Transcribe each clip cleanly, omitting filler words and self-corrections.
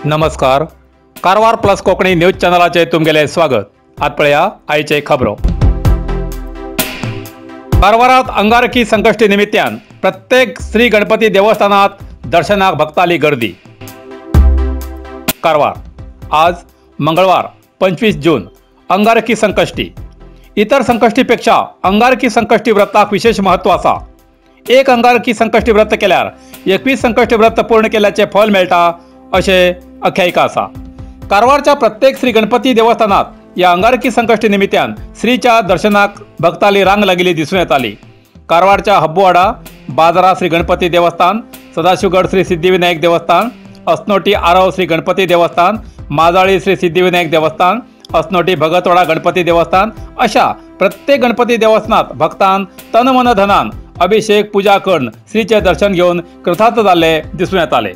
नमस्कार, Karwar plus Konkani news चॅनलाचे तुमगेले स्वागत. आत पळया आयचे खबरो. कारवारात अंगारकी संकष्टी निमित्तान प्रत्येक श्री गणपती देवस्थानात दर्शनाक भक्ताली गर्दी. कारवार आज मंगळवार 25 जून अंगारकी संकष्टी. इतर संकष्टीपेक्षा अंगारकी संकष्टी व्रताक विशेष महत्व आसा. एक अंगारकी संकष्टी व्रत केल्यार 21 संकष्टी व्रत पूर्ण केल्याचे फल मेळटा अशें आख्यायिका आसा. कारवारच्या प्रत्येक श्री गणपती देवस्थानात या अंगारकी संकष्टी निमित्तान श्रीच्या दर्शनाक भक्ताली रांग लागिल्ली दिसून येताली. कारवारच्या हब्बुवाडा बाजारा श्री गणपती देवस्थान, सदाशिवगड श्री सिद्धिविनायक देवस्थान, असनोटी आरव श्री गणपती देवस्थान, माजाळी श्री सिद्धिविनायक देवस्थान, असनोटी भगतवाडा गणपती देवस्थान अशा प्रत्येक गणपती देवस्थानात भक्तान तन मन धनान अभिषेक पूजा करून श्रीचे दर्शन घेवन कृतार्थ जाल्ले दिसून येताले.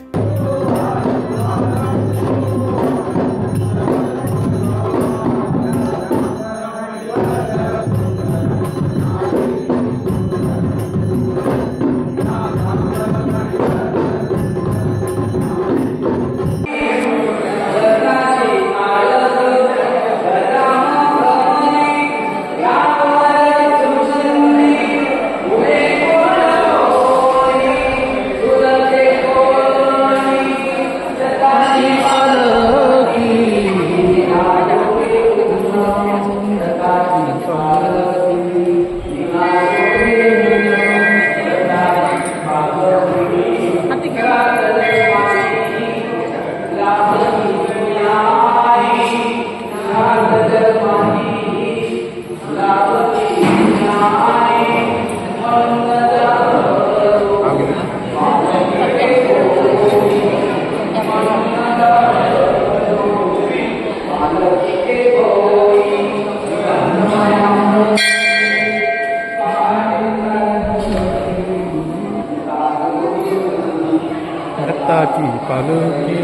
रक्ताची पालखी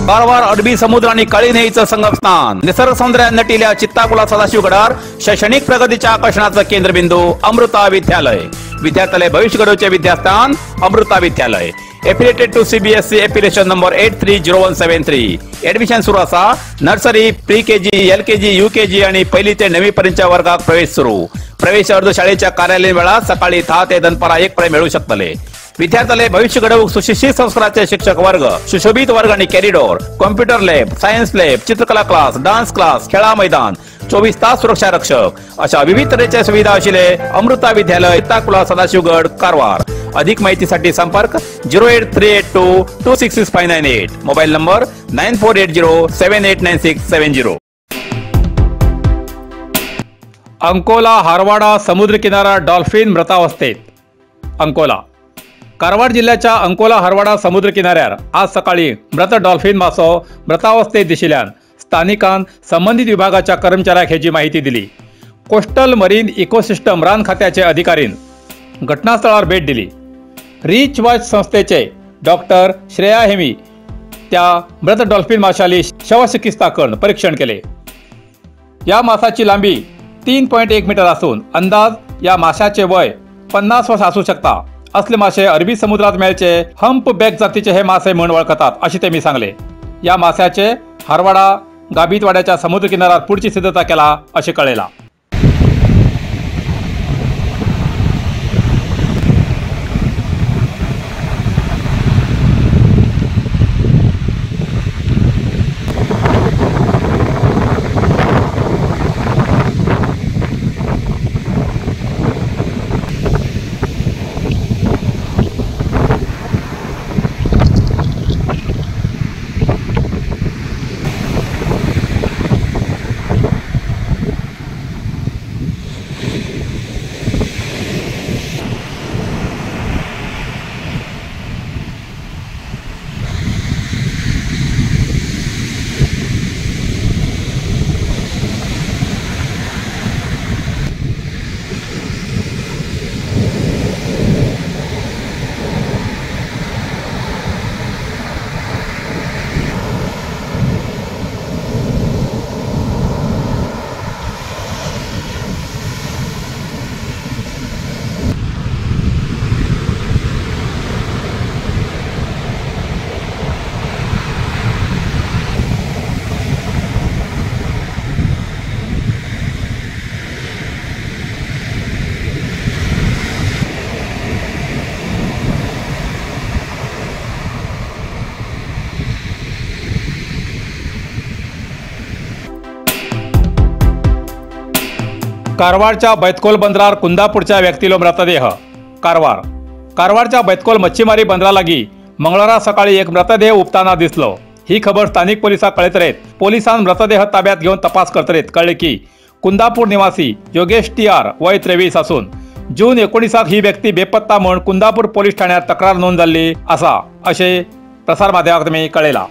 कारवार अरबी समुद्र आणि काळी न्हंयेचं संगमस्थान, निसर्ग सौंदर्यान नटिल्या चित्ताकुला सदाशिवगडार शैक्षणिक प्रगतीच्या आकर्षणाचं केंद्रबिंदू अमृता विद्यालय. विद्यार्थ्यालय भविष्य घडवचे विद्यास्थान Amrita Vidyalaya. Affiliated to CBSE affiliation number 830173. Admission सुरू आसा. Nursery, pre KG, L KG, U KG आणि पहिली ते 9वी पर्यंतच्या वर्गात प्रवेश सुरू. प्रवेश अर्ज शाळेच्या कार्यालयीन वेळात सकाळी 10 ते दनपारा 1 पर्यंत मिळू शकतले. विद्यार्थ्याले भविष्य घडवूक सुशिक्षित संस्काराचे शिक्षक वर्ग, सुशोभित वर्ग आणि corridor, computer lab, science lab, चित्रकला क्लास, डान्स क्लास, खेळा मैदान, 24 तास सुरक्षा रक्षक अशा विविध तऱ्हेच्या सुविधा असलेले अमृता विद्यालय, चित्ताकुला, सदाशिवगड, कारवार. अधिक माहितीसाठी संपर्क 08382 266598, मोबाईल नंबर 9480 789670. अंकोला हारवाडा समुद्र किनारा डॉल्फिन मृतावस्थेत. अंकोला कारवार जिल्ह्याच्या अंकोला हरवाडा समुद्र किनाऱ्यार आज सकाळी मृत डॉल्फिन मासो मृतावस्थेत दिशिल्ल्यान स्थानिकान संबंधित विभागाच्या कर्मचाऱ्याक हेची माहिती दिली. कोस्टल मरीन इकोसिस्टम रान खात्याचे अधिकारीन घटनास्थळार भेट दिली. रीच वॉच संस्थेचे डॉक्टर श्रेया हेमी त्या मृत डॉल्फिन माशाली शवचिकित्सा करून परीक्षण केले. या मासाची लांबी 3.1 मीटर असून अंदाज या माशाचे वय 50 वर्ष असू शकता. असले मासे अरबी समुद्रात मेळचे हंप बॅक जातीचे हे मासे म्हणून वळखतात असे ते मी सांगले. या माशाचे हरवाडा गाबीतवाड्याच्या समुद्र किनाऱ्यात पुढची सिद्धता केला असे कळेला. कारवारच्या बैतकोल बंदरार कुंदापूरच्या व्यक्तीलो मृतदेह. कारवार कारवारच्या बैतकोल मच्छीमारी बंदरा लागीं मंगळारा सकाळी एक मृतदेह उपताना दिसलो. ही खबर स्थानिक पोलिसांक कळयतरेत पोलिसान मृतदेह ताब्यात घेवन तपास करतरेत कळ्ळे की कुंदापूर निवासी योगेश टी आर वय 23 असून जून 19 ही व्यक्ती बेपत्ता म्हूण कुंदापूर पोलीस ठाण्यात तक्रार नोंद जाल्ली आसा अशें प्रसार माध्यमाक तुमी कळयलां.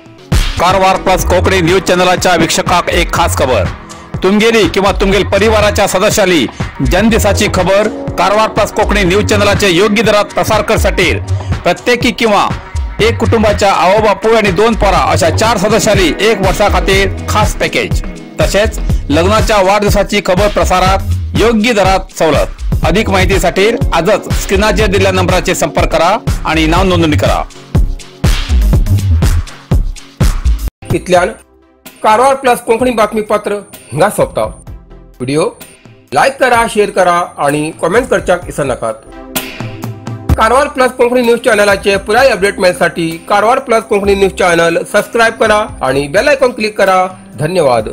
कारवार प्लस कोंकणी न्यूज चॅनलाच्या वीक्षकाक एक खास खबर. तुमगेली किंवा तुमगेल परिवाराच्या सदस्याली जन्मदिसाची खबर कारवार प्लस कोंकणी न्यूज चॅनलाचे योग्य दरात प्रसार करसाठी प्रत्येकी किंवा एक कुटुंबाच्या आवो बापूय आणि 2 पोरा अशा 4 सदस्याली 1 वर्षा खातीर खास पॅकेज. तसेच लग्नाच्या वाढदिवसाची खबर प्रसारात योग्य दरात सवलत. अधिक माहितीसाठी आजच स्क्रीनाचेर दिलेल्या नंबराचे संपर्क करा आणि नाव नोंदणी करा. इतल्यान कारवार प्लस कोंकणी बातमीपत्र हिंगा सोंपता. व्हिडिओ लायक करा, शेअर करा आणि कॉमेंट करच्याक विसरनाकात. कारवार प्लस कोंकणी न्यूज चॅनलाचे पुराय update मेळसाठी Karwar plus Konkani news channel subscribe करा आणि बेल आयकॉन क्लिक करा. धन्यवाद.